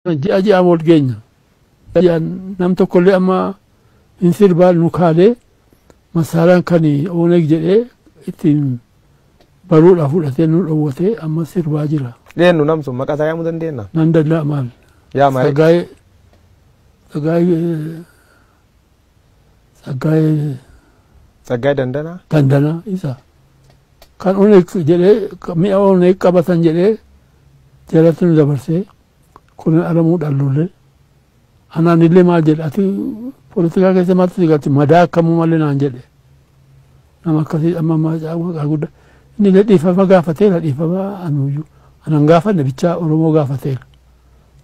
Ji'a ji'aan wal geenya. Ji'aan nam tokkollee amma hin sirbaa nu kaalee masaaraan kan Oneeg jedhee ittiin baruudhaaf fudhatee nu dhowwatee amma sirbaa jira. Eenyu nam sun maqaa isaa yaamuu dandeenya? Nan danda'a maal? Yaa maal? Tsaggaayee Tsaggaayee Tsaggaayee Tsaggaayee Dandanaa? Dandanaa isa. Kan Oneeg jedhee mi'a Oneeg qabatan jedhee jalatti nu dabarsee kun alamuudhaan lollee. Anaan illee maal jedhe, ati poolitikaa keessa maaltu si galche, madaa akkamuu malee naan jedhe. Nama akkasii amma maqaa guddaa. Inni illee dhiifama gaafateera, dhiifama anuyyuu. Anan gaafanne bichaa Oromoo gaafateera.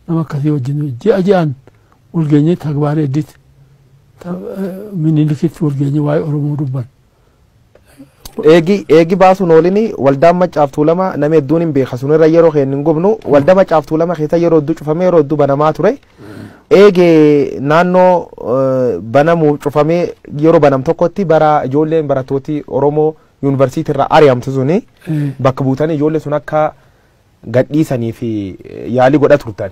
Nama akkasii wajjin ji'a ji'aan wal geenyee tagbaaree heddiitti Minilikitti wal geenyee waa'ee Oromoo dubban. Eegi baasuun oolini waldaan Maccaaf Tuulama nama hedduun hin beeka, sunirra yeroo keenya hin gubnu. Waldaa Maccaaf Tuulama keessa yeroo hedduu cufamee yeroo hedduu banamaa ture. Eege naannoo banamuu cufamee yeroo banam tokkotti bara ijoolleen barattooti Oromoo yuunivarsiitii irraa ari'amtu suni bakka buutanii ijoollee sun akka gadhiisanii fi yaalii godha turtan.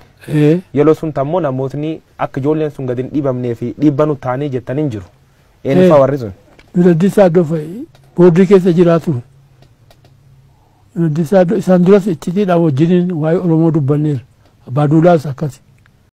Yeroo sun tammoo namootni akka ijoolleen sun gadi hin dhiibamnee fi dhiibba nu ta'anii jettanii hin jiru. Eenyu fa'aa warri sun? Nuraddiisaa Addoo fa'i boordii keessa jiraa ture. Nuraddiisaa Addoo isaan duras iccitiidhaan wajjiniin waa'ee Oromoo dubbanneera. Abbaa Duulaas akkasi.